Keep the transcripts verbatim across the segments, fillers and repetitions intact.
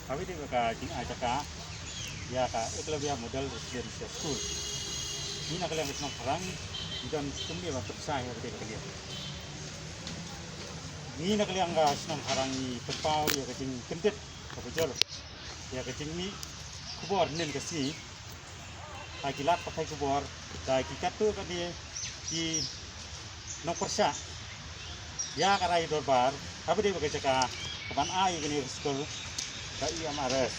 Haba ïadei bad ka jingai jaka ïa ka Eklavya Model Residential School, ngi na ka liang ka shnong Kharang ngi don kumne ban pynshai ïa kata ka liang. Ngi na ka liang ka shnong Kharang ngi pynpaw ïa ka jingkyndit kaba jur ïa ka jingmih khubor hynnin ka sngi ha ki lad pathai khubor da ki katto katne ki nongpyrshah ïa ka rai dorbar haba ïadei bad ka jaka kaban ai ïa kane ka skul ka E M R S.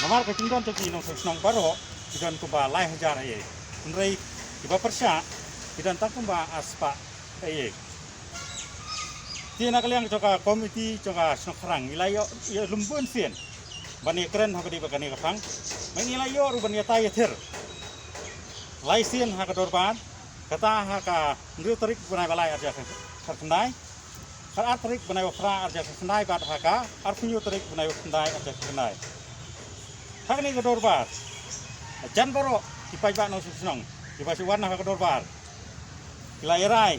Namar ka jingdon jong ki nongshong shnong baroh ki don kumba lai hajar eiei, hynrei kiba pyrshah ki don tang kumba arspah eiei. Te na ka liang jong ka komiti jong ka shnong Kharang ngi la ïoh, ïoh lum bun sien ban ïakren haba ïadei bad kane ka phang. Ba ngi la ïoh ruh ban ïatai ïathir lai sien ha ka dorbar, kata ha ka hynriew tarik bnai ba lai arhajar khatkhyndai, ka ar tarik bnai ba phra arhajar khatkhyndai bad ha ka arphew hynñiew tarik bnai ba khyndai arhajar khatkhyndai. Ha kane ka dorbar, hajan baroh ki paidbah nongshong shnong kiba shu wan ha ka dorbar ki la ïarai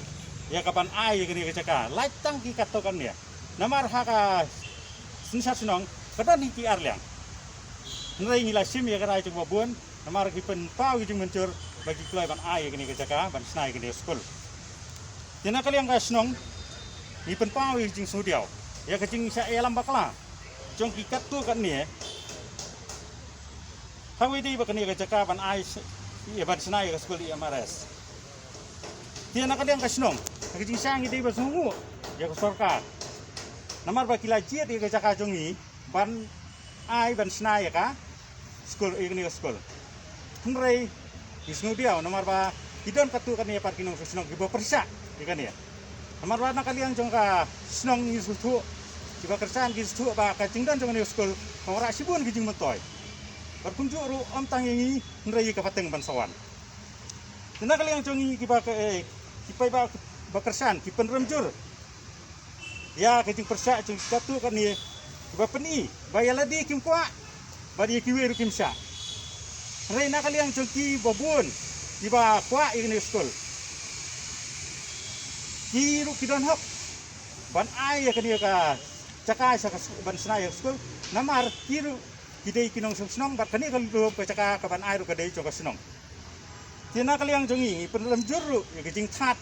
ïa kaban ai ïa kane ka jaka lait tang ki katto katne. Namar ha ka synshar shnong ka don hi ki ar liang. Hynrei ngi la shim ïa ka rai jong kiba bun namar ki pynpaw ïa ki jingmynjur ba ki kloi ban ai ïa kane ka jaka ban shna ïa kane ka skul. Te na ka liang ka shnong ngi pynpaw ïa ki jingsngewdiaw ïa ka jingshah ïalam bakla jong ki katto katne haba ïadei bad kane ka jaka ban ai sh-, ïa ban shna ïa ka skul E M R S. Te na ka liang ka shnong ha ka jingshai ngi dei ban sngewnguh ïa ka sorkar namar ba ki la jied ïa ka jaka jong ngi ban ai ban shna ïa ka skul, ïa kane ka skul. Hynrei ngi sngewdiaw namar ba ki don katto katne pat ki nongshong shnong kiba pyrshah ïa kane. Namar ba na ka liang jong ka shnong ngi sngewthuh, kiba kyrshan ki sngewthuh ba ka jingdon jong kane ka skul ka wanrah shibun ki jingmyntoi. Bad kumjuh ruh ym tang ïa ngi hynrei ïa ka pateng ban sa wan. Te na ka liang jong ngi kiba ka, eh, ki paidbah ba kyrshan ki pynrem jur ïa ka jingpyrshah jong ki katto katne kiba pyni ba ïa lade kim kwah bad ïa kiwei ruh kim shah. Hynrei na ka liang jong kiba bun kiba kwah ïa kane ka skul, ki ruh ki don hok ban ai ïa kane ka jaka sha ka sk-, ban shna ïa ka skul namar ki ruh ki dei ki nongshong shnong bad kane ka lum ka jaka kaban ai ruh ka dei jong ka shnong. Te na ka liang jong ngi ngi pynrem jur ruh ïa ka jingthad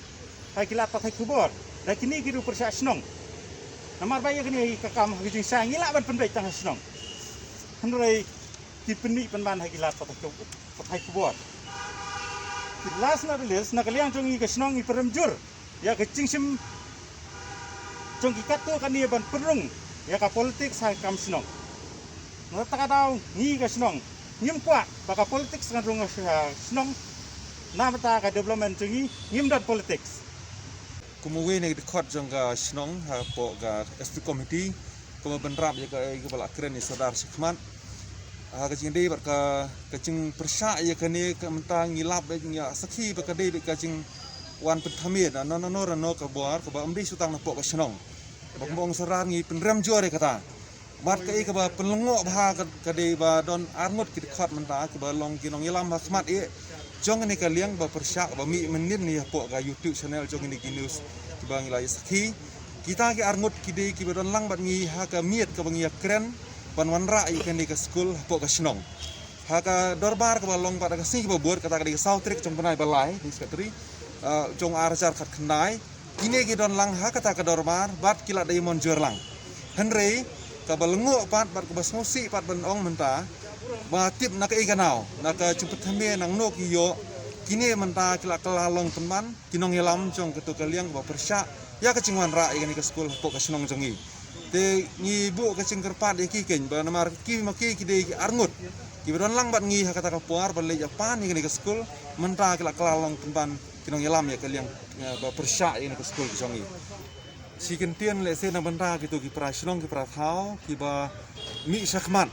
ha ki lad pathai khubor da kine ki riew pyrshah shnong. Namar ba ïa kane ka kam ha ka jingshai ngi lah ban pynbeit tang ha shnong, hynrei ki pynmih pynban ha ki lad pathai khub-, pathai khubor. Te last not the least, na ka liang jong ngi ka shnong ngi pynrem jur ïa ka jingshim jong ki katto katne ban pynrung ïa ka politics ha ka kam shnong. Na kata ka daw ngi ka shnong ngim kwah ba ka politics kan rung ha shnong. Na bynta ka development jong ngi ngim don politics. Kum uwei na ki dkhot jong ka shnong hapoh ka executive committee, kumba bynrap ïa kaei kaba la kren ïa u Sordar shakhmat, ha ka jingdei bad ka, ka jingpyrshah ïa kane, ka mynta ngi lap bad ngi sakhi ba ka dei bad ka jingwan pynthame na, na, na, na, na, na ka bor kaba ym dei shu tang napoh ka shnong. Ba kumba ong u Sordar ngi pynrem jur ïa kata. Bad kaei kaba pynlyngngoh bha ka, ka dei ba don arngut ki dkhot mynta kiba long ki nongïalam ha khmat eh jong kane ka liang ba pyrshah ba mih mynnin ïa hapoh ka YouTube channel jong kine ki news kiba ngi la ïa sakhi. Kita ki arngut ki dei kiba don lang bad ngi ha ka miet kaba ngi ïa kren ban wanrah ïa kane ka skul hapoh ka shnong. Ha ka dorbar kaba long pat ha ka sngi kaba bud, kata ka dei ka saw tarik jong bnai ba lai, Secretary, ah, jong ar hajar khatkhyndai. Kine ki don lang ha kata ka dorbar bad ki la dei mynjur lang. Hynrei kaba lyngngoh pat bad kaba sngewsih pat ban ong mynta, ba tip na kaei ka naw, na ka jingpynthame nangno ki ïoh, kine mynta ki la kylla long pynban ki nongïalam jong kato ka liang kaba pyrshah ïa ka jingwanrah ïa kane ka skul hapoh ka shnong jong ngi. Te ngi buh ka jingkyrpad ïa ki keiñ ba namar ki ma ki ki dei ki arngut kiba don lang bad ngi ha kata ka por ban leit ïa pan ïa kane ka skul, mynta ki la kylla long pynban ki nongïalam ïa ka liang, eh, ba pyrshah ïa kane ka skul ka jong ngi. Shi kyntien lehse na bynta kito ki para shnong ki para thaw kiba mih shakhmat.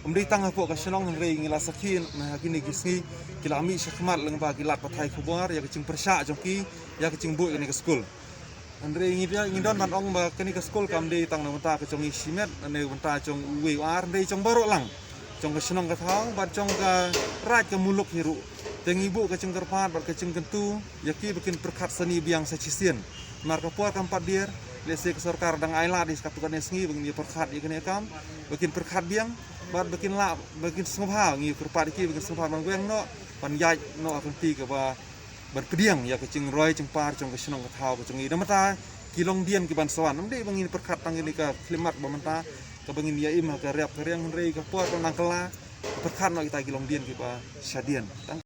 Ym dei tang hapoh ka shnong hynrei ngi la sakhi na ha kine ki sngi ki la mih shakhmat lyngba ki lad pathai khubor ïa ka jingpyrshah jong ki ïa ka jingbuh ïa kane ka skul. Hynrei ngi, ngi don ban ong ba kane ka skul kam dei tang na bynta ka jong ngi shimet, na bynta jong uwei u ar, hynrei jong baroh lang, jong ka shnong ka thaw bad jong ka raid ka muluk hi ruh. Te ngi buh ka jingkyrpad bad ka jingkyntu ïa ki ba kin pyrkhat sani biang sa shisien. Namar ka por kam pat dier, Lehse ka sorkar dang ai lad ïa katto katne sngi ba ngin ïa pyrkhat ïa kane ka kam, ba kin pyrkhat biang bad ba kin lah, ba kin sngewbha, ngi kyrpad ïa ki ba kin sngewbha ban weng noh, ban ïaid noh ha ka lynti kaba, ban pdiang ïa ka jingroi jingpar jong ka shnong ka thaw ka jong ngi. Namar ta ki longdien ki ban sa wan, ym dei ba ngin pyrkhat tang ïa kane ka khyllipmat ba mynta kaba ngin ïa im ha ka riap ka riang, hynrei ka por ba nang kylla, pyrkhat noh kita ki longdien kiba shadien. Tang